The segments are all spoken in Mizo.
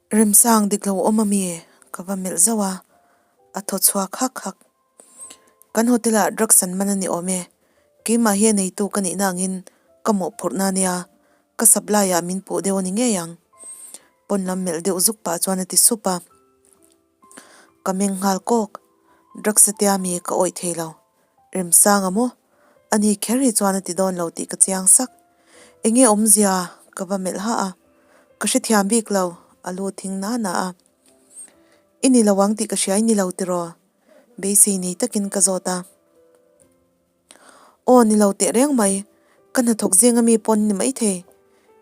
Remsang dik lo awm ami? Ka va melh zauh a, a thaw chhuak hak hak. Kan hotel ah drugs an man a ni awm e, keimah hi a neitu ka nihna angin ka mawhphurhna a nia, ka supply ah min puh deuh a ni ngei ang. Pawn lam melh deuh zuk pah chuan a ti sup a. Ka meng nghal kawk, drugs a tia mi ka awih thei lo. Remsanga maw? Ani kher hi chuan a ti dawn lo tih ka chiang sak. Enge awmzia ka va melh ha a, ka hrethiam bik lo, a lu thing na na a. I ni lo ang tih ka hria i ni lo tiraw? Beisei nei takin ka zawt a. Aw ni lo teh reng mai, ka hnathawk zing ami pawn ni maithei.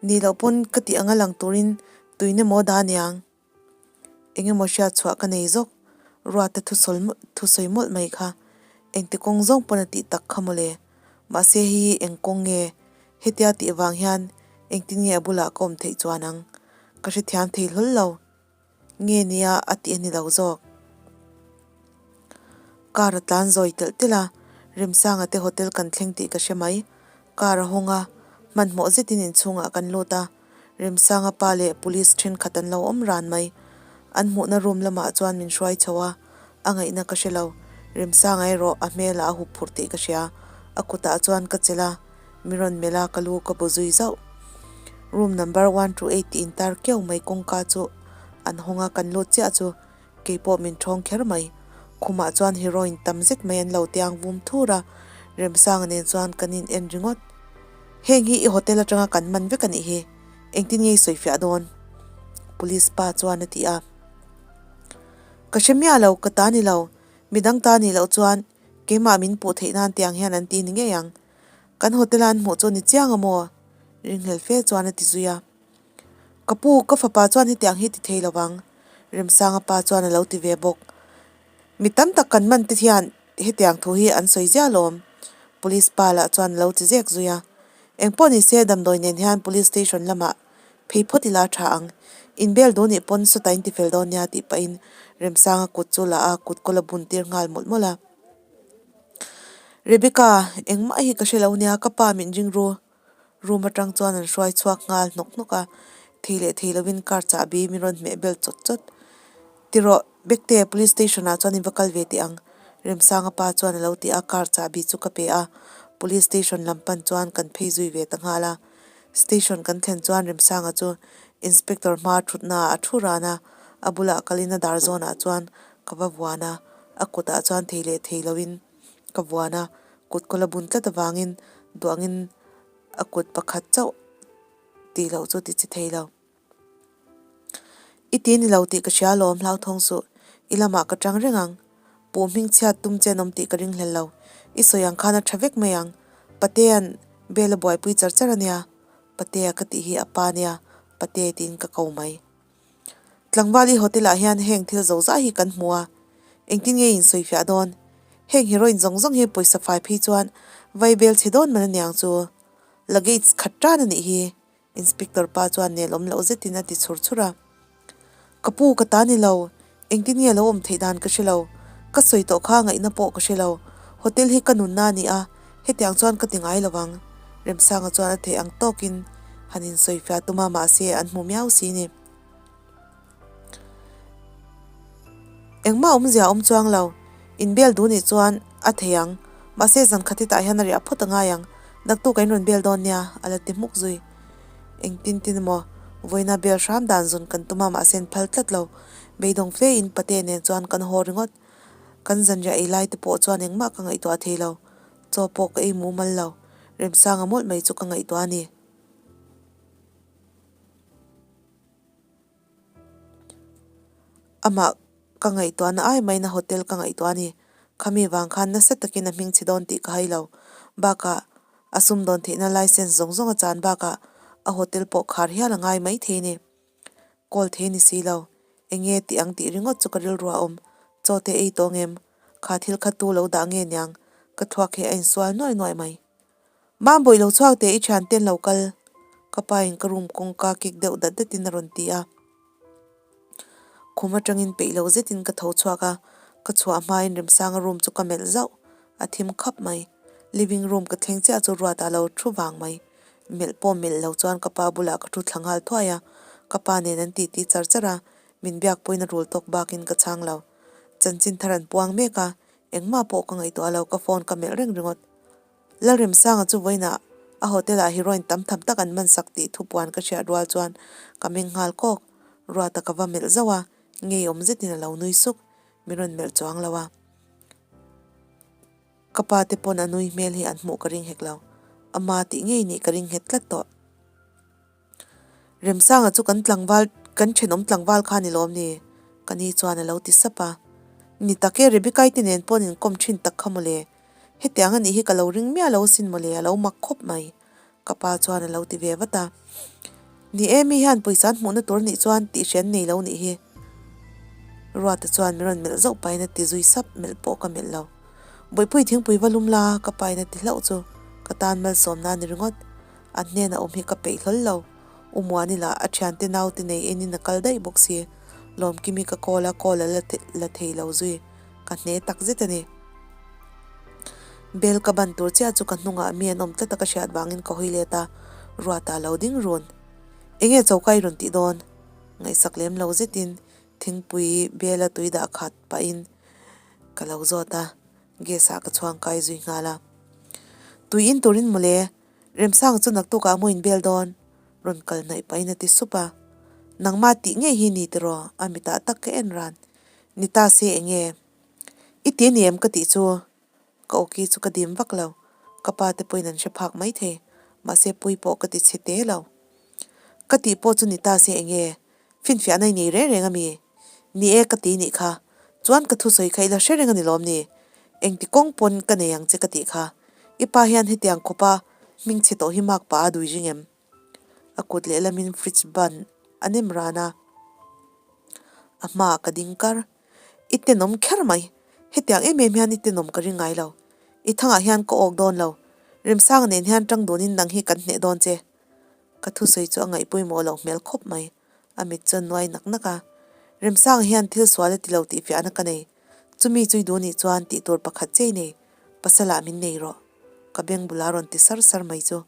Ni loh pawn ka tih anga lang turin tuin emaw dah aniang. Eng emaw hriat chhuah ka nei zawk, Ruata thusawi mawlh mai kha. Engti kawng zawng pawn a tih tak kha mawle. Mahse hei hi eng kawng nge? Hetia tih vang hian engtin nge a bulah ka awm theih chuan ang? Ka hrethiam thei hlawl lo. Nge nia a tih a ni lo zawk. Car a tlan zawi telh telh a, Remsanga te hotel kan thleng tih ka hre mai. Car a hawng a, hmanhmawh zetin inchhungah kan lut a. Remsanga pa leh police thenkhat an lo awm ran mai. An hmuhna room lamah chuan min hruai chho a, a ngaihna ka hre lo. Remsanga erawh a hmelah a hup phurh tih ka hria. A kutah chuan ka chelh a, mi rawn melh a ka lu ka bu zui zauh. Room number 128 tih intar kiau mai kawngka chu an hawng a, kan lut chiah chu keipawh min thawng kher mai. Khumah chuan heroin tam zet mai an lo tiang vum thur a, Remsanga nen chuan kan in en ringawt. Heng hi i hotel atanga kan man vek a nih hi, engtin nge i sawifiah dawn? Police pa chuan a ti a. Ka hre miah lo, ka ta ni lo, midang ta nih loh chuan keimah min puh theih nan tiang hian an ti ni ngei ang. Kan hotel a an hmuh chu ni chiang a maw? Ringhlel fe chuan a ti zui a. Ka pu, ka fapa chuan hetiang hi ti thei lo vang, Remsanga pa chuan a lo ti ve bawk. Mi tam tak kan man te hian hetiang thu hi an sawi ziah alawm, Police pa lah chuan a lo ti zek zui a. Engpawh ni se damdawi nen hian Police Station lamah phei phawt ila a tha ang. Inbel duh nih pawn sawta in tifel dawn nia tih pahin Remsanga kut chu la a kut kawl a bun tir nghal mawlh mawlh a. Rebecca, engmah hi ka hre lo nia, ka pa min ring ru. Room atang chuan an hruai chhuak nghal hnawk hnawk a, thei leh thei lovin car chahbi min rawn hmeh bel chawt chawt. Tirawh, Bekte, police station ah chuan in va kal ve teh ang, Remsanga pa chuan a lo ti a, car chahbi chu ka pe a, police station lam pan chuan kan phei zui ve ta nghal a. Station kan thlen chuan Remsanga chu inspector hma thutna ah a thu ran a, a bulah kalin a dar zawnah chuan ka va vuan a, a kutah chuan thei leh thei lovin ka vuan a, kut kawl a bun tlat avangin duangin a kut pakhat chauh tih loh chu ti chi thei lo. I ti ni lo tih ka hria alawm hlauthawng suh, i lamah ka tang reng ang. Puh hming chhiat tum chen awm tih ka ring hlel lo, i sawi ang khan a tha vek mai ang. Patea'n bel a buaipui char char a nia, Patea ka tih hi a pa nia, Pate tiin ka ko mai. Tlangvali hotel ah hian heng thil zo zah hi kan hmu a, engtin nge in sawifiah dawn? Heng heroin zawng zawng hi pawisa fai phei chuan vai bel chhe dawn man aniang chu. Luggage khat tan a nih hi, Inspector pa chuan nelawm loh zetin a ti chhur chhur a. Ka pu ka ta ni lo, engtin nge lo awm theih dan ka hre lo, ka sawi tawh kha ngaihna pawh ka hre lo, hotel hi ka nunna a ni a, hetiang chuan ka ti ngai lo ang. Remsanga chuan a theih ang tawkin han insawifiah tum a, mahse an hmu miau si ni. Engmah awmzia a awm chuang lo, inbel duh nih chuan a thei ang, mahse zan khat hetah hian a riah phawt a ngai ang, naktuk a inrawn bel dawn nia, a la ti hmuk zui. Engtin tin emaw, vawiina bel hram dan zawn kan tum a, mahse an phal tlat lo. Beidawng fe in pate nen chuan kan haw ringawt. Kan zanriah ei lai te pawh chuan engmah ka ngaihtuah thei lo, chaw pawh ka ei mumal lo, Remsanga mawlh mai chu ka ngaihtuah a ni. Amah ka ngaihtuahna ai maiin a hotel ka ngaihtuah a ni. Khami vang khan nasa takin a hming chhe dawn tih ka hai lo. Bakah a sumdawn theihna license zawng zawng a chan bakah a hotel pawh khar hial a ngai maithei a ni. Call thei a ni si lo. Enge tih ang tih ringawt chu ka rilru a awm. Chaw te ei tawh ngem? Kha thil kha tu lo dah nge niang? Ka thluak hi a insual nuai nuai mai. Mambawi lo chhuak teh i thian ten lo kal. Ka pa in ka room kawngka kik deuh dat dat in a rawn ti a. Khum atangin peih lo zet in ka tho chhuak a, ka chhuah hma in Remsanga room chu ka melh zauh, a thim khap mai. Living room ka thleng chiah chu ruat ah lo thu vang mai. Melh pawh melh lo chuan ka pa bulah ka thu thla nghal thuai a, ka pa nen an titi char char a. Min biak pawhin a rul tawk bakin ka chhang lo. Chanchin thar an puang mek a, engmah pawh ka ngaihtuah lo, ka phone ka melh reng ringawt. Lalremsanga chu vawiinah a hotel ah heroin tam tham tak an man sak tih thupuan ka hriat rual chuan ka meng nghal kawk. Ruata ka va melh zauh a, ngeiawm zetin a lo nui suk, min rawn melh chuang lo a. Ka pa te pawn a nui hmel hi an hmuh ka ring hek lo, ama tih ngei nih ka ring nghet tlat tawh. Remsanga chu kan tlangval, kan thenawm tlangval kha ni lawm ni? Ka ni chuan a lo ti sap a. Ni tak e, Rebecca-i te nen pawn inkawm thin tak kha mawle. Hetiang a nih hi ka lo ring miah lo asin mawle, a lo mak khawp mai. Ka pa chuan a lo ti ve vat a. Ni e, mi hian pawisa an hmuhna tur nih chuan tih hrian nei lo nih hi. Ruata chuan min rawn melh zauh pahin a ti zui sap, melh pawh ka melh lo. Bawihpui thingpui va lum la, ka pain a ti hlauh chu ka tan malsawmna a ni ringawt. A hnena awm hi ka peih hlawl lo. U Muani lah a thiante naute nei enin a kal daih bawk si. Lawmkimi ka call a, call a la thei lo zui. Ka hne tak zet a ni. Bell ka ban tur chiah chu ka hnungah mi an awm tlat a ka hriat vangin ka hawi let a, Ruata a lo ding run. Enge choka i rawn tih dawn? Ngaihsak lem lo zetin thingpui bel a tui dah khat pahin ka lo zawt a, gas ah ka chhuang kai zui nghal a. Tui in turin mawle, Remsanga chu naktukah a hmuin bel dawn, rawn kal hnaih pahin a ti sup a. Nangmah tih ngei hi ni tiraw? A mitah tak ka en ran. Ni ta se eng nge? I ti ni em ka tih chu? Ka awki chu ka dim vak lo. Ka pa te pawhin an hre phak mai thei. Mahse pui pawh ka ti chhe te lo. Ka tih pawh chu ni ta se eng nge? Finfiahna i nei reng reng a mi? Ni e ka ti nih kha. Chuan ka thusawi kha i la hre reng a ni lawm ni? Engti kawng pawn ka nei ang che ka tih kha. I pa hian hetiang khawpa hming chhe tawh hi mak pah a dui ring em? A kut lehlamin fridge ban a nem ran a. A hmaah ka ding kar. I tenawm kher mai. Hetiang em em hian i tenawm ka ring ngai lo. I thangah hian ka awk dawn lo. Remsanga nen hian tang dunin nang hi kan hneh dawn che. Ka thusawi chu a ngaih pawimawh loh hmel khawp mai. A mit chuan nuai nak nak a. Remsanga hian thil sual a ti lo tih fiahna ka nei. Chumi chu i duh nih chuan tih tur pakhat che i nei. Pasalah min nei rawh. Ka beng bula rawn ti sar sar mai chu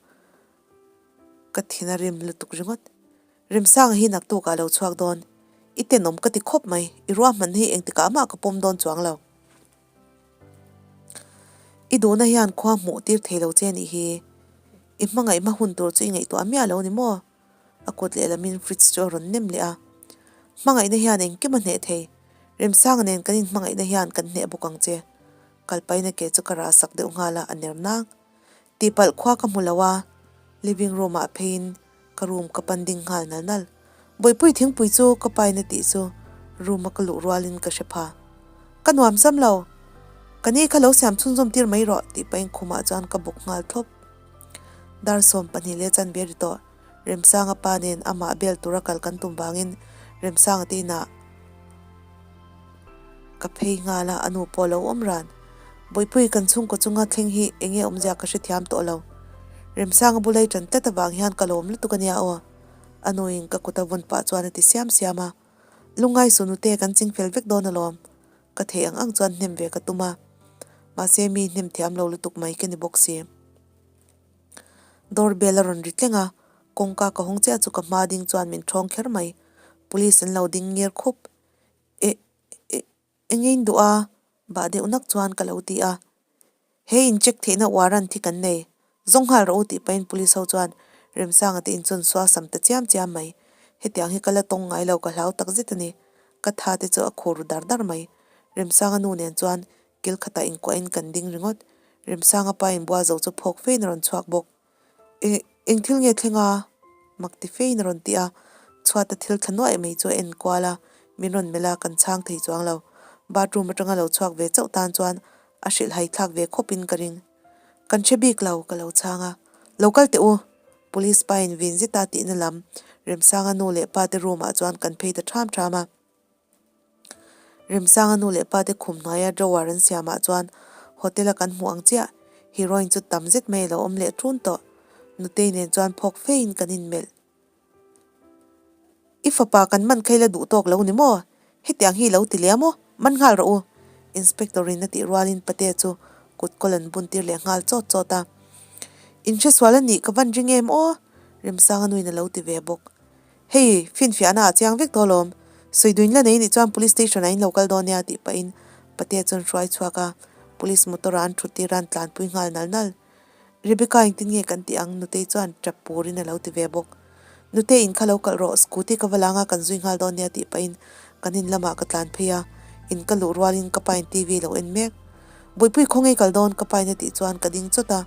ka thin a rim lutuk ringawt. Remsanga hi naktukah a lo chhuak dawn. I tenawm ka ti khawp mai. I ruahmanna hi engtikah mah ka pawm dawn chuang lo. I duhna hian khua hmuh tir thei lo che a nih hi. I hmangaih hma hun tur chu i ngaihtuah miah lo ni maw? A kut lehlamin fridge chu a rawn nem leh a. Hmangaihna hian engkim a hneh thei. Remsanga nen kan inhmangaihna hian kan hneh bawk ang che. Kalpaina ke chu ka rah sak deuh nghal a, a ner nang. Tihpalh khua ka hmu lo a, living room ah pheiin Ka room ka pan ding nghal nal nal. Bawihpui thingpui chu ka pain a tih chu room a ka luh rualin ka hre pha. Ka nuam sam lo. Ka ni kha lo siam chhunzawm tir mai rawh tih pahin khumah chuan ka bawk nghal thlawp. Dar 12 leh chanve ri tawh. Remsanga pa nen amah bel tura kal kan tum vangin Remsanga te inah Ka phei nghal a, a nu pawh a lo awm ran. Bawihpui kan chhungkaw chunga thleng hi eng nge awmzia ka hrethiam tawh lo. Remsanga bulai ṭan tlat avang hian ka lawm lutuk a nia aw. A nuin ka kut a vun pah chuan a ti siam siam a. Lungngai su nute kan ching fel vek dawn alawm. Ka theih ang ang chuan hnem ve ka tum a. Mahse mi hnem thiam lo lutuk mai ka ni bawk si. Door bell a rawn ri tleng a, kawngka ka hawng chiah chu ka hma ding chuan min ṭhawng kher mai. Police an lo ding ngir khup. E, e, eng nge in duh a? Bah deuh nak chuan ka lo ti a. He in check theihna warrant hi kan nei. Zawng nghal rawh u tih pahin police ho chuan Remsanga te in chuan sual sam ta chiam chiam mai. Hetiang hi ka la tawng ngai lo ka hlau tak zet a ni. Ka tha te chu a khur ru dar dar mai. Remsanga nu nen chuan kil khatah inkuahin kan ding ringawt. Remsanga pa inbual zo chu phawk fein a rawn chhuak bawk. Eng eng thil nge thleng a? Mak ti fein a rawn ti a, chhuata thil thla nuaih mai chu a en kual a, min rawn melh a, kan chhang thei chuang lo. Bathroom atanga lo chhuak ve chauh tan chuan a hrilh hai thlak ve khawpin ka ring. Kan hre bik lo, ka lo chhang a. Lo kal teh u! Police pa in vin zeta tihna lam Remsanga nu leh pa te room ah chuan kan phei ta ṭham ṭham a. Remsanga nu leh pa te khum hnuaia drawer an siamah chuan hotel a kan hmuh ang chiah, heroine chu tam zet mai a lo awm leh ṭun tawh. Nutei nen chuan phawk fein kan inmelh. I fapa kan man kha ila duh tawk lo ni maw? Hetiang hi i lo ti leh a maw? Man nghal rawh u! Inspector in a tih rualin Patea chu kut kawl an bun tir leh nghal chawt chawt a. In hresual a nih ka van ring em aw? Remsanga nuin a lo ti ve bawk. Hei, finfiahna ah chiang vek tawh alawm. Sawiduin la nei nih chuan Police Station ah in lo kal dawn nia tih pahin Patea chuan hruai chhuak a, Police motor ah an thut tir a an tlanpui nghal nal nal. Rebecca engtin nge kan tih ang? Nutei chuan tap purin a lo ti ve bawk. Nutei in kha lo kalh rawh, scooty ka va lang a kan zui nghal dawn nia tih pahin kan in lamah ka tlan phei a, in ka luh rualin ka pain TV lo en mek. Buipui khaw ngei kal dawn ka pain a tih chuan ka ding chawt a.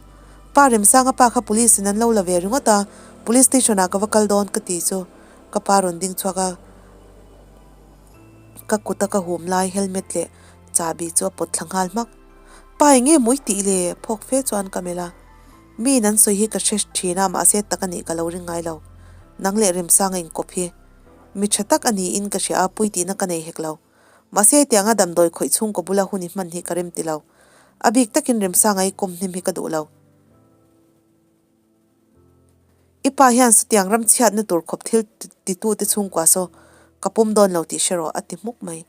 Pa Remsanga pa kha police in an lo la ve ringawt a, police station ah ka va kal dawn ka ti chu ka pa rawn ding chhuak a, ka kut a ka hum lai helmet leh chahbi chu a pawt thla nghal hmak. Pa eng nge mawi tih le? Phawk fe chuan ka melh a. Miin an sawi hi ka hre thin a, mahse tak a nih ka lo ring ngai lo. Nang leh Remsanga inkawp hi mi tha tak a niin ka hria a, pui tihna ka nei hek lo. Mahse hetianga damdawi khawih chhungkaw bula hun i hman hi ka rem ti lo. A bik takin Remsanga i kawm hnim hi ka duh lo. I pa hian sutiang ram chhiatna tur khawp thil titute chhungkua saw ka pawm dawn lo tih hre rawh a ti hmuk mai.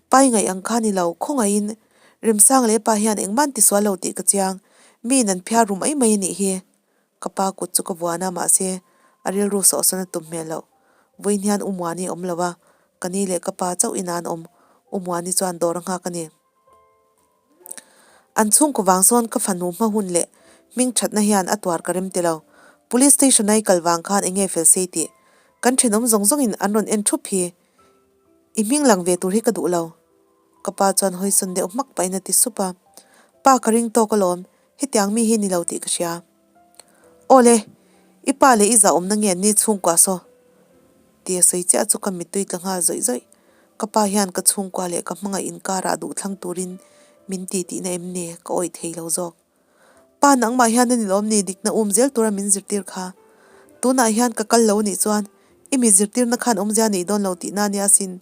Pai ngaih ang kha ni lo, khawngaihin Remsang leh pa hian engmah an tisual lo tih ka chiang, miin an phiar ru mai mai a nih hi. Ka pa kut chu ka vuan a, mahse a rilru sawhsawn a tum hmel loh. Vawiin hian U Muani a awm lo a, ka ni leh ka pa chauh ina an awm, U Muani chuan dawr a nghak a ni. An chhungkaw vang sawn ka fanu hma hun leh hming thatna hian a tuar ka rem ti lo. Police station a i kal vang khan enge fel sei tih kan thenawm zawng zawngin an rawn en thup hi i hming lang ve tur hi ka duh lo. Ka pa chuan hawisawn deuh hmak pahin a ti sup a. Pa ka ring tawk alawm, hetiang mi hi ni lo tih ka hria. Aw le, i pa leh i zahawmna nge an ni chhungkua saw? Ti a sawi chiah chu ka mittui tla nghal zawih zawih. Ka pa hian ka chhungkua leh ka hmangaih inkarah duh thlang turin min ti tihna em ni? Ka awih thei lo zawk. Pa nangmah hian a ni lawm ni dikna um zel tura min zirtir kha. Tunah hian ka kal lo nih chuan i mi zirtirna khan awmzia nei dawn lo tihna ania sin.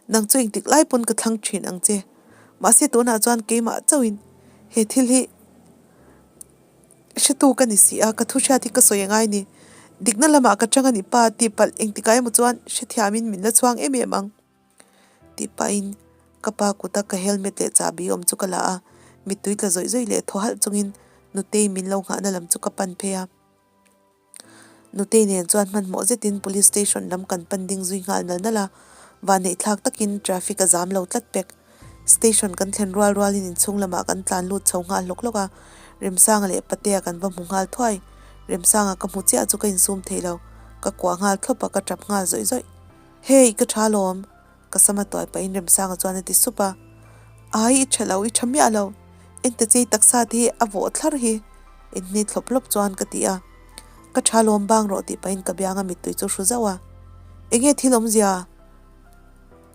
Nang chu engtik lai pawn ka thlang thin ang che. Mahse tunah chuan keimah chauhin he thil hi hretu ka ni si a, ka thu hriat hi ka sawi angai ni. Dikna lamah ka chang a ni pa tih palh engtikah emaw chuan hrethiamin min la chhuang em em ang. Tih pahin ka pa kuta ka helmet leh chahbi awm chu ka la a, mittui tla zawih zawih leh thaw halh chungin Nutei min lo nghahna lam chu ka pan phei a. Nutei nen chuan hmanhmawh zetin Police Station lam kan pan ding zui nghal nal nal a, vanneih thlak takin traffic a zam lo tlat pek. Station kan thlen rual rualin inchhung lamah kan tlan lut chho nghal hlawk hlawk a, Remsanga leh Patea kan va hmu nghal thuai. Remsanga ka hmu chiah chu ka insum thei lo, ka kuah nghal thlawp a, ka tap nghal zawih zawih. Hey, ka tha lawm, ka sama tuai pahin Remsanga chuan a ti sup a. Ai, i tha lo, i tha miah lo. Ente chei taksa te hi a vawh thlar hi, inhni thlawp hlawp chuan ka ti a. Ka tha lawm bang rawh tih pahin ka bianga mittui chu hru zauh a. Enge thil awmzia?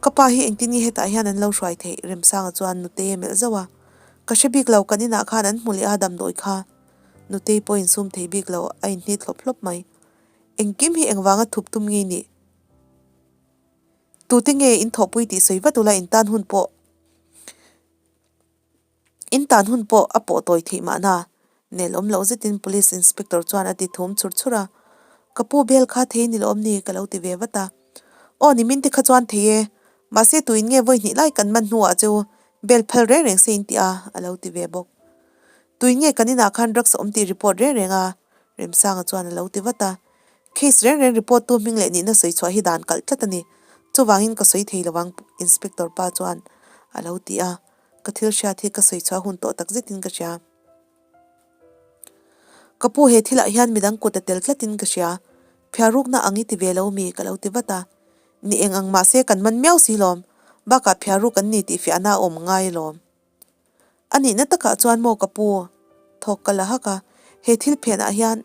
Ka pa hi engtin nge hetah hian an lo hruai theih? Remsanga chuan Nutei a melh zauh a. Ka hre bik lo, kan inah khan an hmu leh a damdawi kha. Nutei pawh insum thei bik lo, a inhni thlawp hlawp mai. Engkim hi engvanga thup tum nge nih? Tute nge in thawhpui tih sawi vat ula in tan hun pawh in tan hun pawh a pawh tawi theih mahna nel awm loh zetin Police Inspector chuan a ti thum chhur chhur a. Ka pu bel kha thei ni lawm ni ka lo ti ve vat a. Aw nimin te kha chuan thei e, mahse tuin nge vawi hnih lai kan man hnuah chu bel phal reng reng se in ti a a lo ti ve bawk. Tuin nge kan inah khan drugs a awm tih report reng reng a Remsanga chuan a lo ti vat a. Case reng reng report tu hming leh nihna sawi chhuah hi dan kalh tlat a ni. Chuvangin ka sawi thei lovang Inspector pa chuan a lo ti a. Ka thil hriat hi ka sawi chhuah hun tawh tak zetin ka hria. Ka pu he thilah hian midang kut a tel tlatin ka hria. Phiarukna ang i ti ve lo mi ka lo ti vat a. Ni eng ang mahse kan man miau si lawm. Bakah phiaruk an ni tih fiahna a awm ngai alawm. A nihna takah chuan maw ka pu? Thawk ka la hak a, he thil phenah hian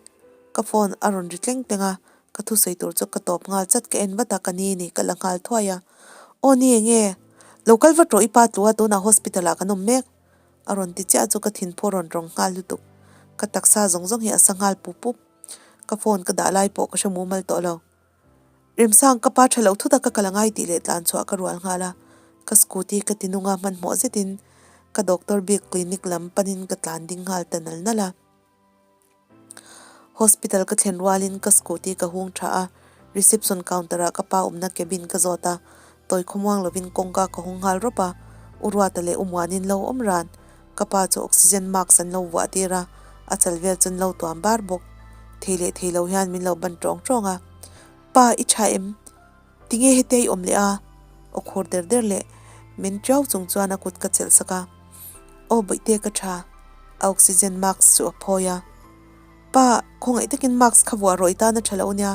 ka phone a rawn ri tleng tleng a, ka thusawi tur chu ka tawp nghal chat ka en vat a, ka ni ni ka la nghal thuai a. Aw ni enge? Lo kal vat rawh i pa tlu a tunah hospital ah kan awm mek a rawn ti chiah chu ka thinphu a rawn rawng nghal lutuk, ka taksa zawng zawng hi a sa nghal pup pup, ka phone ka dah lai pawh ka hre mumal tawh lo. Remsang ka pa tha loh thut a ka kal angai tih leh tlan chhuah ka rual nghal a, ka scooty ka ti nung a hmanhmawh zetin ka doctor bik clinic lam panin ka tlan ding nghal ta nal nal a. Hospital ka thlen rualin ka scooty ka hung tha a, reception counter ah ka pa awmna cabin ka zawt a, tawi khawmuang lovin kawngka ka hung nghal rawp a, U Ruata leh U Muanin lo awm ran. Ka pa chu oxygen mask an lo vuah tir a, a chal vel chu an lo tuam bar bawk. Thei leh thei lo hian min lo ban tawng tawng a. Pa, i tha em? Tinge hetia i awm leh a? Aw khur der der leh min tiau chung chuan a kut ka chelh sak a. Aw bawihte ka tha. A oxygen mask chu a phawi a. Pa, khawngaih takin mask kha vuah rawh i tan a tha lo nia.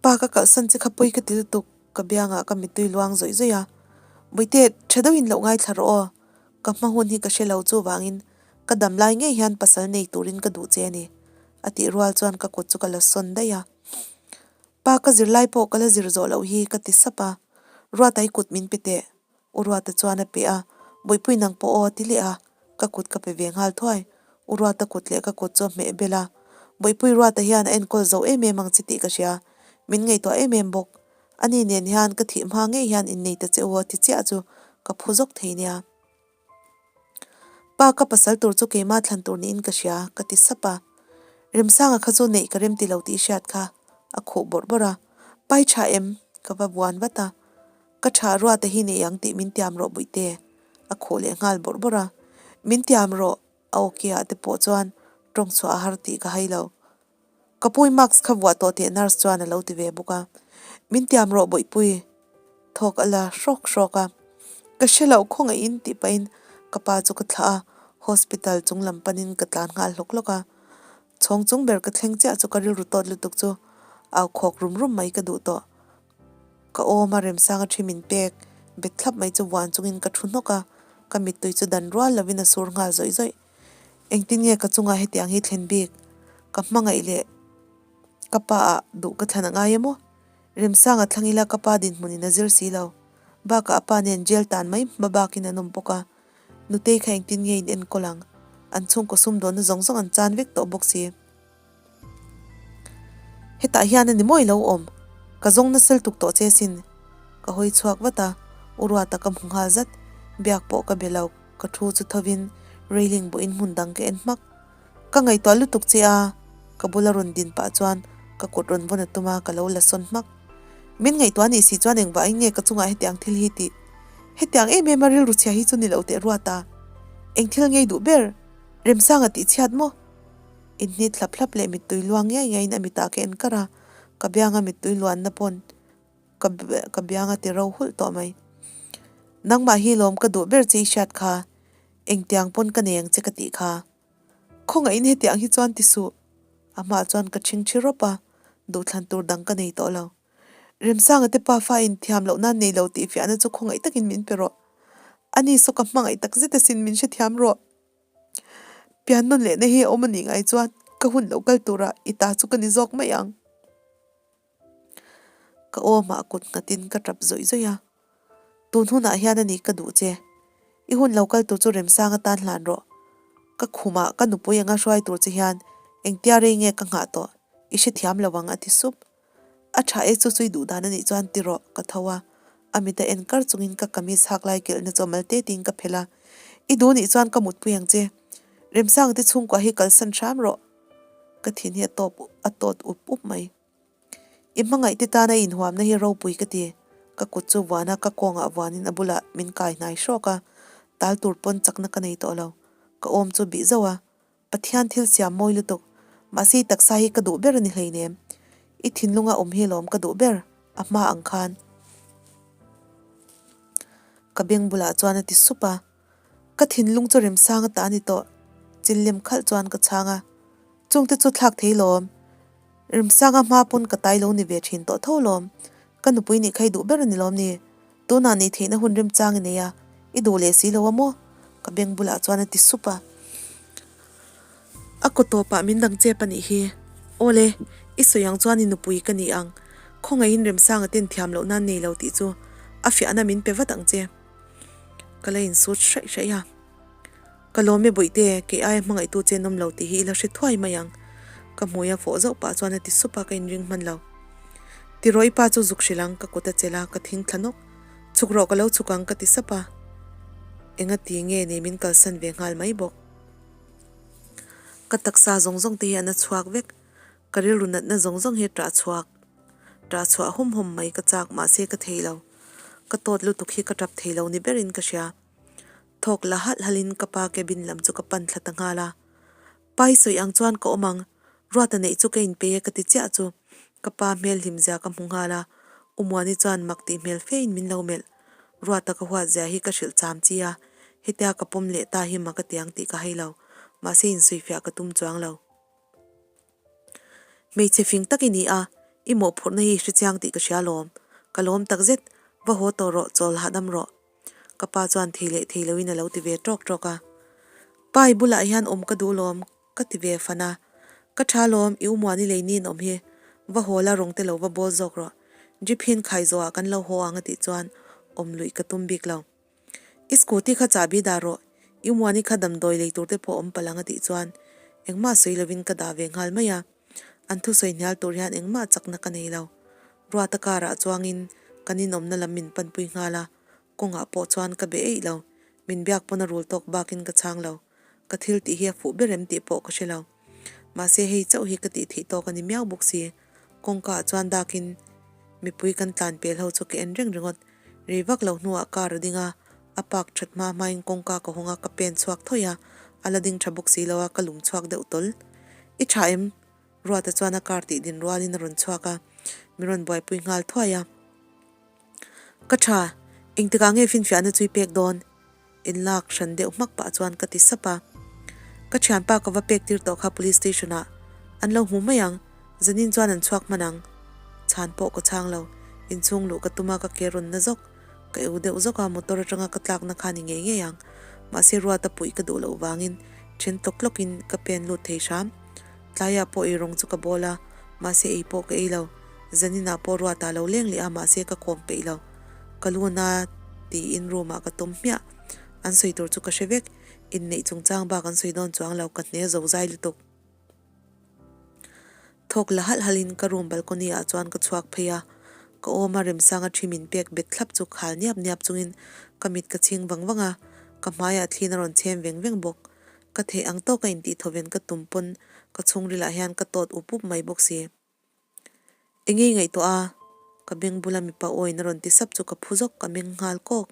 Pa ka kalhsan che kha pawi ka ti lutuk, ka biangah ka mittui luang zawih zawih a. Bawihte, tha deuhin loh ngaithla rawh aw. Ka hma hun hi ka hre lo chuvangin ka dam lai ngei hian pasal nei turin ka duh che a ni, a tih rual chuan ka kut chu ka la sawn daih a. Pa ka zirlai pawh ka la zir zawh loh hi ka ti sap a, Ruata i kut min pe teh. U Ruata chuan a pe a, Bawihpui nang pawh aw a ti leh a, ka kut ka pe ve nghal thuai. U Ruata kut leh ka kut chu a hmeh bel a, Bawihpui Ruata hian a enkawl zo em em ang che tih ka hria, min ngaihtuah em em bawk. Ani nen hian ka thih hma ngei hian innei ta che u a ti chiah chu ka phu zawk thei nia. Pa ka pasal tur chu keimah thlan tur niin ka hria, ka ti sap a. Remsanga kha chu neih ka rem ti lo tih i hriat kha, a khuh bawrh bawrh a. Pai tha em? Ka va buan vat a. Ka tha ruata hi nei ang tih min tiam rawh Buihte, a khuh leh nghal bawrh bawrh a. Min tiam rawh, a aw ke ah te pawh chuan tawng chhuah a har tih ka hai lo. Ka pui mask kha vuah tawh teh nurse chuan a lo ti ve bawk a. Min tiam rawh Bawihpui, thawk a la hrawk hrawk a. Ka hre loh khawngaihin tih pahin ka pa chu ka thlah a, hospital chung lam panin ka tlan nghal hlawk hlawk a. Chhawng chung ber ka thleng chiah chu ka rilru tawt lutuk chu au khawk rum rum mai ka duh tawh. Ka awm a remsanga thi min pek bet thlap mai chu vuan chungin ka thu hnawk a, ka mittui chu dan rual lovin a sur nghal zawih zawih. Engtin nge ka chungah hetiang hi thlen bik? Ka hmangaih leh ka pa ah duh ka thlan a ngai emaw? Remsanga thlang ila ka pa dinhmunin a zir si lo. Bakah a pa nen jail tan mai hma bakin an awm bawk a. Nutei kha engtin nge in enkawl ang? An chhungkaw sumdawnna zawng zawng an chan vek tawh bawk si. Hetah hian a ni mawi lo awm, ka zawng nasal tuk tawh che sin. Ka hawi chhuak vat a, U Ruata ka hmu nghal zat, biak pawh ka be lo, ka thu chu thovin railing bawhin hmun dang ka en hmak. Ka ngaihtuah lutuk che a, ka bula rawn din pah chuan ka kut rawn vawn a tum a, ka lo la sawn hmak. Min ngaihtuah anih si chuan engvah in nge ka chungah hetiang thil hi tih? Hetiang em em a rilru chhia hi chu ni lo teh Ruata, eng thil ngei duh ber? Remsanga tih chhiat maw? Inhnit hlap hlap leh mittui luang ngiai ngiaiin a mitah ka en kar a, ka bianga mittui luanna pawn ka ka bianga ti ro hulh tawh mai. Nangmah hi lawm ka duh ber che i hriat kha, engtiang pawn ka nei ang che ka tih kha. Khawngaihin hetiang hi chuan ti suh. A hmaah chuan ka ṭhing ṭhi rawp a, duhthlan tur dang ka nei tawh lo. Remsanga te pa fa in thiam loh nan nei lo tih fiahna chu khawngaih takin min pe rawh. Ani saw ka hmangaih takzet asin min hrethiam rawh. Pian nawn lehna hi a awm a nih ngai chuan ka hun lo kal turah i ta chu ka ni zawk mai ang. Ka awmah kut nghatin ka tap zawih zawih a, Tun hunah hian a ni ka duh che. I hun lo kal tur chu Remsang atan hlan rawh. Ka khumah ka nupui anga hruai tur che hian engtia rei nge ka nghah tawh i hrethiam lo ang a ti sup. A tha e chu chui duh dan a nih chuan ti rawh ka tho a, a mit a en kar chungin ka kamis hak lai kelhna chu a mal te tiin ka phelh a, I duh nih chuan ka mutpui ang che, Remsanga te chhungkua hi kalsan hram rawh ka thin hi a tawp a tawt up up mai. I hmangaih te tana i inhuamna hi ropui ka ti, ka kut chu vuan a ka kawngah vuanin a bulah min kai hnai hrawk a, tal tur pawn chakna ka nei tawh lo, ka awm chu bih zauh a, Pathian thil siam mawi lutuk, mahse i taksa hi ka duh ber a ni hleinem. I thinlunga awm hi lawm ka duh ber, a hma ang khan. Ka beng bulah chuan a ti sup a, Ka thinlung chu remsang a ta a ni tawh, chil lem khalh chuan ka chhang a, Chungte chu thlak thei lawm. Remsanga hma pawn ka tai lo ni ve thin tawh tho lawm. Ka nupui nih kha i duh ber a ni lawm ni? Tunah nih theihna hun remchang i nei a, i duh leh si lo a maw? Ka beng bulah chuan a ti sup a. A kaw tawpah min dang chep a nih hi. Awle, i sawi ang chuan i nupui ka ni ang. Khawngaihin Remsanga ten thiam loh nan nei lo tih chu a fiahna min pe vat ang che. Ka la insut hraih hraih a. Ka lawm e Bawihte, kei aia hmangaihtu che an awm lo tih hi i la hre thuai mai ang. Ka hmui a fawh zauh pah chuan a ti sup a, ka inring hman lo. Tiraw i pa chu zuk hrilh ang, ka kut a chelh a, ka thing thla nawk. Chhuk rawh ka lo chhuk ang ka ti sap a. Enga ti nge ni min kalsan ve nghal mai bawk. Ka taksa zawng zawng te hi an a chhuak vek. Ka rilru natna zawng zawng hi ṭah chhuak, ṭah chhuah hawm hawm mai ka chak mahse ka thei lo. Ka tawt lutuk hi ka ṭap thei lo ni berin ka hria. Thawk la halh halhin ka pa cabin lam chu ka pan thla ta nghal a. Pai sawi ang chuan ka awm ang, Ruata neih chu ka inpei e ka ti chiah chu ka pa hmel hlim zia ka hmu nghal a, U Muani chuan mak tih hmel fe in min lo melh. Ruata ka huat zia hi ka hrilh cham chi a, hetia ka pawm leh ta hi mak a tiang tih ka hai lo, mahse insuifiah ka tum chuang lo. Hmeichhe fing tak i ni a, i mawhphurhna hi i hrechiang tih ka hria lawm. Ka lawm takzet, va haw tawh rawh, chawl hahdam rawh. Ka pa chuan thei leh thei loin a lo ti ve ṭawk ṭawk a. Pa i bulah hian awm ka duh lawm, ka ti ve fan a. Ka ṭha lawm, i umuan i lei niin awm hi, va haw la rawng te lo va bawl zawk rawh. Jeep hian khai zawhah kan lo haw ang a tih chuan awm luih ka tum bik lo. I scooty kha chahbi dah rawh, i umuani kha damdawi lei tur te pawh awm palh ang a tih chuan engmah sawi lovin ka dah ve nghal mai a. An thusawi hnial tur hian engmah chakna ka nei lo. Ruata car ah chuangin kan inawmna lam min panpui nghal a, kawngah pawh chuan ka be eih lo. Min biak pawn a rul tawk bakin ka chhang lo. Ka thil tih hi a fuh ber em tih pawh ka hre lo. Mahse hei chauh hi ka tih theih tawk a ni miau bawk si. Kawngka ah chuan dakin mipui kan tlan pel ho chu ka en reng ringawt. Rei vak lo hnuah car a ding a, a park that hma hmain kawngka ka hawng a, ka pen chhuak thawih a, a la ding tha bawk si lo a, ka lum chhuak deuh tawl. I tha em? Ruata chuan a car tih din rualin a rawn chhuak a, min rawn buaipui nghal thuai a. Ka tha, engtikah nge finfiahna chu i pek dawn? In lak hran deuh hmak pah chuan ka ti sap a. Ka thianpa ka va pek tir tawh kha police station ah an lo hmu mai ang, zanin chuan an chhuak hman ang. Chhan pawh ka chhang lo, inchhung luh ka tum a ka ke rawn na zawk, ka eu deuh zawk a motor atanga ka tlakna kha ni ngei ngei ang. Mahse ruata puih ka duh loh vangin then tlawk tlawk in ka pen lut thei hram. Tlaiah pawh ei rawng chu ka bawl a, mahse ei pawh ka ei lo. Zaninah pawh ruata lo leng leh a mahse ka kawm peih lo. Ka lu na tiin room ah ka tawm hmiah. An sawi tur chu ka hre vek. Inneih chungchang bak an sawi dawn chuang lo, ka hne zo zai lutuk. Thawk la halh halh in ka room balcony ah chuan ka chhuak phei a. Ka awm a remsanga thi min pek bet thlap chu khal niap niap chungin ka mit ka chhing vang vang a, ka hmaiah thliin a rawn chhem veng veng bawk. Ka theih ang tawka intihthaw-in ka tum pawn ka chhungrilah hian ka tawt up up mai bawk si. Enge i ngaihtuah a? Ka beng bula mipa awiin a rawn ti sap chu ka phu zawk, ka meng nghal kawk.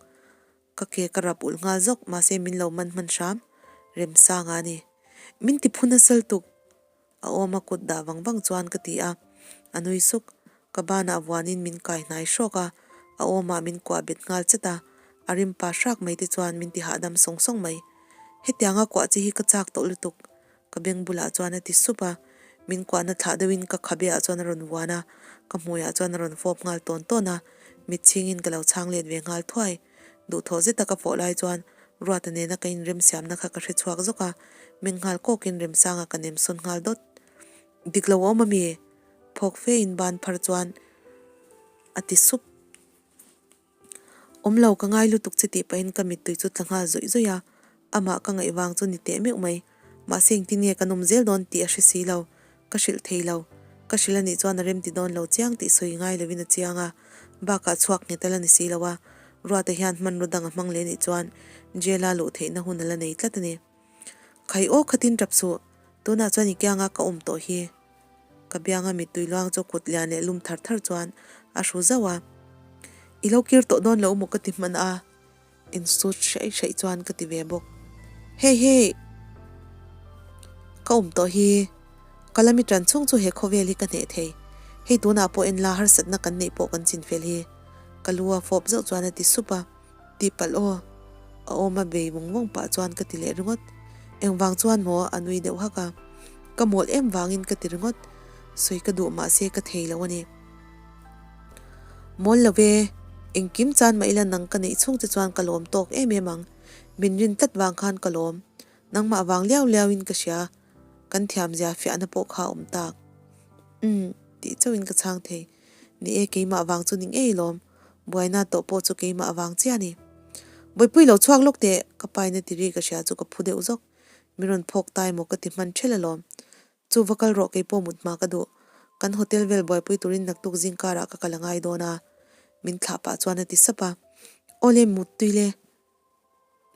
Ka ke ka rap ulh nghal zawk, mahse min lo man hman hram. Remsanga a ni. Min ti phu nasa lutuk! A awm a kut dah vang vang chuan ka ti a, a nui suk. Ka banah vuanin min kai hnai hrawk a, a awmah min kuah bet nghal chat a, a rim pa hrak mai te chuan min ti hahdam sawng sawng mai. Hetianga kuah chi hi ka chak tawh lutuk. Ka beng bulah chuan a ti sup a, min kuahna thlah deuhin ka khabe ah chuan a rawn vuan a, ka hmuiah chuan a rawn fawp nghal tawn tawn a, mit chhingin ka lo chhang let ve nghal thuai. Duhthawh zeta ka fawh lai chuan Ruata nena ka inremsiamna kha ka hre chhuak zawk a, meng nghal kawkin Remsanga ka nem sawn nghal dawt. Dik lo awm ami? Phawk fe in ban phar chuan a ti sup. Awm lo, ka ngai lutuk che tih pahin ka mittui chu tla nghal zawih zawih a, amah ka ngaih vang chu ni teh meuh mai. Mahse engtin nge kan awm zel dawn tih a hre si lo, ka hrilh thei lo. Ka hrilh anih chuan a remti dawn lo chiang tih sawi ngai lovin a chiang a, bakah chhuak nghet a la ni si lo a, Ruata hian hmanraw dang a hmang leh anih chuan jail-a luh theihna hun a la nei tlat a ni. Khai aw khatin tap suh, tunah chuan i kianga ka awm tawh hi. Ka bianga mittui luang chu kut lian leh lum thar thar chuan a hru zauh a. I lo kir tawh dawn lo maw ka ti hman a, insut hraih hraih chuan ka ti ve bawk. Hey hey! Ka awm tawh hi, ka lami tan chhung chu he khawvel hi ka hneh thei. Hei tunah pawh enla harsatna kan neih pawh kan chinfel hi. Ka lu a fawp zauh chuan a ti sup a. Tih palh aw. A awm a bei vawng vawng pah chuan ka ti leh ringawt. Engvang chuan maw? A nui deuh hak a. Ka mawl em vangin ka ti ringawt. Sawi ka duh mahse ka thei lo a ni. Mawl lo ve, engkim chan mah ila nang ka neih chhung che chuan ka lawm tawk em em ang. Min rin tlat vang khan ka lawm. Nangmah vang liau liau in ka hria. Kan thiamzia fiahna pawh kha a awm tak. Umm, tih chauhin ka chhang thei. Ni e, keimah vang chu ni ngei lawm. Buaina tawh pawh chu keimah avang chiah a ni. Bawihpui lo chhuak lawk teh, ka paina ti ri ka hria chu ka phu deuh zawk. Min rawn phawk ta emaw ka ti hman ṭhelh alawm. Chu va kal rawh keipawh mut hma ka duh. Kan hotel vel buaipui turin naktuk zing karah ka kal a ngai dawn a, min thlah pah chuan a ti sap a. Awle mut tui le.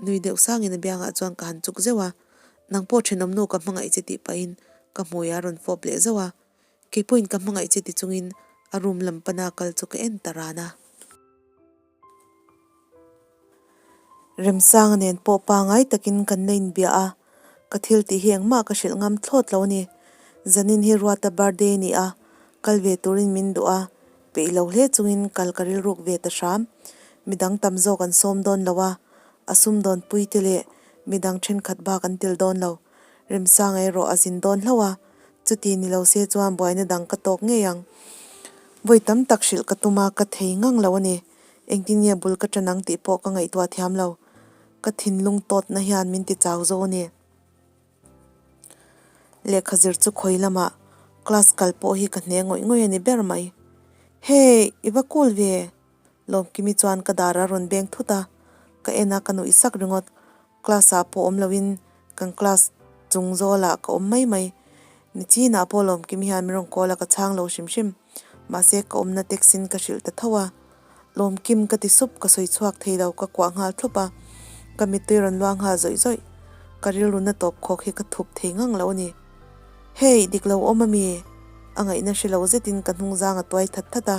Nui deuh sangin a biangah chuan ka han chuk zeuh a, Nang pawh thenawmnu ka hmangaih che tih pahin ka hmuiah a rawn fawp leh zauh a, kei pawhin ka hmangaih che ti chungin a room lam pana kal chu ka en ta ran a. Remsanga nen pawh pangai takin kan la inbiah a. Ka thil tih hi engmah ka hrilh ngam thlawt lo a ni. Zanin hi Ruata birthday a ni a, kal ve turin min duh a, peih lo hle chungin kal ka rilruk ve ta hram. Midang tam zawk an sawm dawn lo a, a sumdawn pui te leh midang thenkhat bak an tel dawn lo. Remsanga erawh a zin dawn hlauh a, chuti ni lo se chuan buaina dang ka tawk ngei ang. Vawi tam tak hrilh ka tum a, ka thei ngang lo a ni. Engtin nge bul ka ṭan ang tih pawh ka ngaihtuah thiam lo. Ka thinlung tawtna hian min ti chau zo a ni. Lehkha zir chu khawi lamah class kal pawh hi ka hne ngawih ngawih a ni ber mai. Hey! I va cool ve! Lawmkimi chuan ka dar a rawn beng thut a, ka en a ka nuih sak ringawt. Class ah pawh awm loin kan class chung zawlah ka awm mai mai. Nichinah pawh Lawmkimi hian min rawn call a ka chhang lo hrim hrim. Mahse ka awmna text in ka hrilh ta tho a. Lawmkim ka ti sup ka sawi chhuak thei lo ka kuah nghal thlup a. Ka mittui rawn luang nghal zawih zawih. Ka rilru na tawp khawk hi ka thup thei ngang lo a ni. Hey dik lo awm ami? A ngaihna hre lo zetin ka hnungzang a tuai that that a.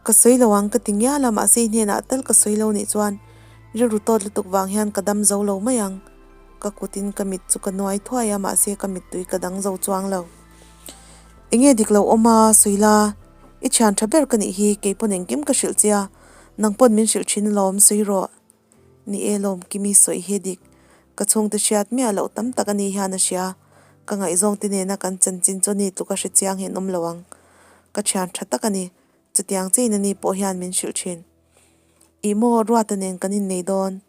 Ka sawi lo ang ka ti ngial a, mahse i hnenah tal ka sawi lo nih chuan rilru tawt lutuk vang hian ka dam zo lo mai ang. Ka kutin ka mit chu ka nuai thuai a, mahse ka mittui ka dang zo chuang lo. Enge dik lo awm a, sawi la, i thian tha ber ka nih hi, kei pawn engkim ka hrilh che a, nang pawn min hrilh thin alawm, sawi rawh. Ni e lawm Kimi sawi hi dik, ka chhungte hriat miah loh tam tak a ni hian a hria, ka ngaihzawngte nena kan chanchin chu ni tluk a hre chiang hian awm lo ang. Ka thian tha tak a ni, chutiang chein a ni pawh hian min hrilh thin. Ih maw Ruata nen kan innei dawn?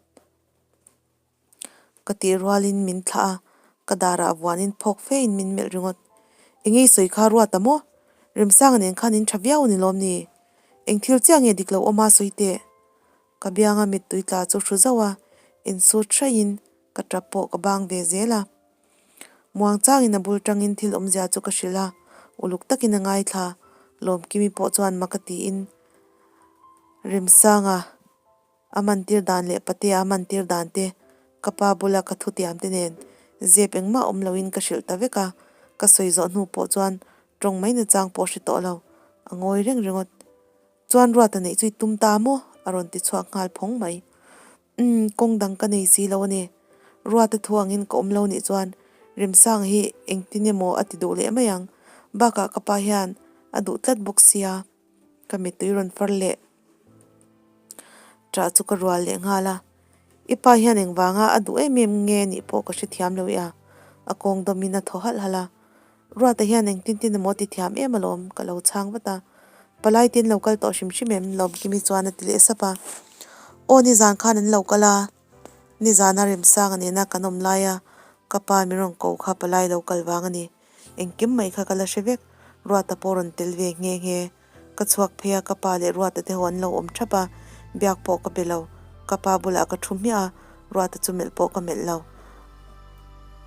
Ka tih rualin min thlah a, ka darah vuanin phawk fein min melh ringawt. Enge i sawi kha Ruata maw? Remsanga nen khan in tha viau a ni lawm ni? Eng thil chiah nge dik lo awm a sawi teh? Ka bianga mittui tla chu hru zauh a, insut hraihin ka tap pawh ka bang ve zel a. Muangchangin a bul tangin thil awmzia chu ka hrilh a, uluk takin a ngaithla. Lawmkimi pawh chuan mak a tiin Remsanga a mantir dan leh Patea a mantir dan te, ka pa bula ka thutiam te nen zep engmah awm loin ka hrilh ta vek a, ka sawi zawh hnu pawh chuan tawng mai nachang pawh hre tawh lo, a ngawi reng ringawt. Chuan Ruata neih chu i tum ta maw? a rawn ti chhuak nghal phawng mai. Umm, kawng dang ka nei si lo a ni. Ruata thu angin ka awm lo nih chuan Remsanga hi engtin emaw a ti duh leh mai ang. Bakah ka pa hian a duh tlat bawk sia. Ka mittui rawn far leh ṭah chu ka rual leh nghal a. I pa hian engvanga a duh em em nge nih pawh ka hrethiam lo i a. A kawng dawmin a thaw halh halh a. Ruata hian engtin tin emaw ti thiam em alawm ka lo chhang vat a. Palai te an lo kal tawh hrim hrim em? Lawmkimi chuan a ti leh sap a. Aw nizan khan an lo kal a, nizana Remsanga nena kan awm laia ka pa mi rawn ko kha palai lo kal vang a ni. Engkim mai kha ka la hre vek, Ruata pawh rawn tel ve nghe nghe. Ka chhuak phei a, ka pa leh Ruata te ho an lo awm thap a, biak pawh ka be lo. Ka pa bulah ka thu hmiah a, Ruata chu melh pawh ka melh lo.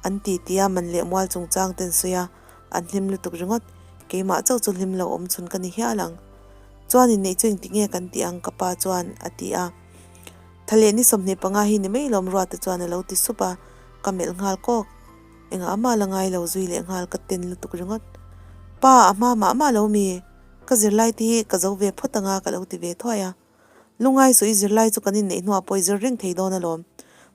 An ti ti a, man leh mual chungchang te an sawi a, an hlim lutuk ringawt. Keimah chauh chu hlim lo awm chhun ka ni hial ang. Chuan inneih chu engtik nge kan tih ang ka pa chuan a ti a. Tha leh ni 25 hi ni mai lawm Ruata chuan a lo ti sup a, ka melh nghal kawk. Engah mah la ngai lo zui leh nghal ka ten lutuk ringawt. Pa, a hma mah mah lo mi? Ka zirlai te hi ka zo ve phawt anga ka lo ti ve thuai a. Lungai suh i zirlai chu kan inneih hnuah pawh i zir reng thei dawn alawm.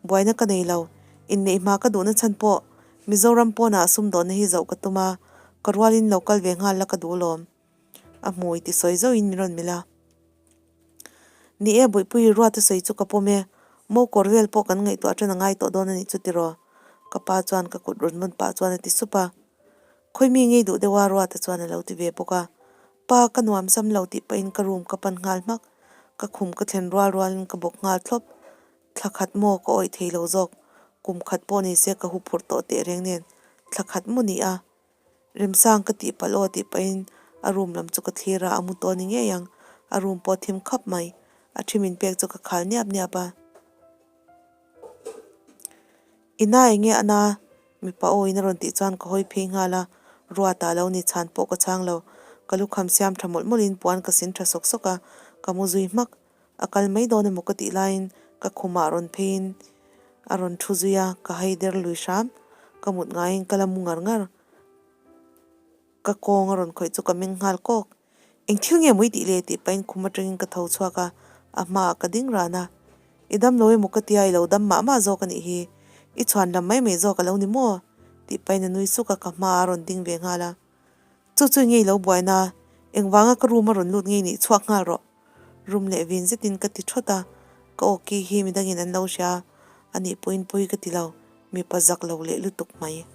Buaina ka nei lo. Inneih hma ka duhna chhan pawh Mizoram pawnah sumdawnna hi zoh ka tum a, ka rualin lo kal ve nghal la ka duh alawm. A hmui ti sawi zauhin min rawn melh a. Ni e, Buihpui Ruata sawi chu ka pawm e. Mo kawr vel pawh kan ngaihtuah ṭan a ngai tawh dawn a nih chu tiraw? Ka pa chuan ka kut rawn vawn pah chuan a ti sup a. Khawi mi ngei duh deuh a Ruata chuan a lo ti ve bawk a. Pa, ka nuam sam lo tih pahin ka room ka pan nghal hmak. Ka khum ka thlen rual rualin ka bawk nghal thlawp. Thla khat maw ka awih thei lo zawk. Kum khat pawh ni se ka hu phurh tawh tehreng nen thla khat maw ni a. Remsang ka tih palh aw tih pahin a room lam chu ka thlir a, a mu tawh ni ngei ang. A room pawh a thim khap mai. A thi min pek chu ka khal niap niap a. I na eng nge a na? Mipa aw in a rawn tih chuan ka hawi phei nghal a, Ruata a lo ni chhan pawh ka chhang lo. Ka lukham siam tha mawlh mawlhin puan ka sin tha sawk sawk a, ka mu zui hmak. A kal mai dawn emaw ka tih laiin ka khumah rawn pheiin a rawn thu zui a, ka hai der lui hram. Ka mut ngaiin ka la mu ngar ngar. Ka kawng a rawn khawih chu ka meng nghal kawk. Eng thil nge maw i tih le tih pahin khum atangin ka tho chhuak a, a hmaah ka ding ran a. I dam lo emaw ka tia i lo dam mah mah zawk a nih hi. I chhuan lam mai mai zawk a lo ni maw? Tih pahin a nui suk a, ka hmaah a rawn ding ve nghal a. Chu chu ngei lo buaina, engvanga ka room a rawn lut ngei nih chhuak nghal rawh. Room leh vin zetin ka ti thawt a, ka aw ki hi midangin an lo hria a nih pawhin pawi ka ti lo, mipa zak lo leh lutuk mai.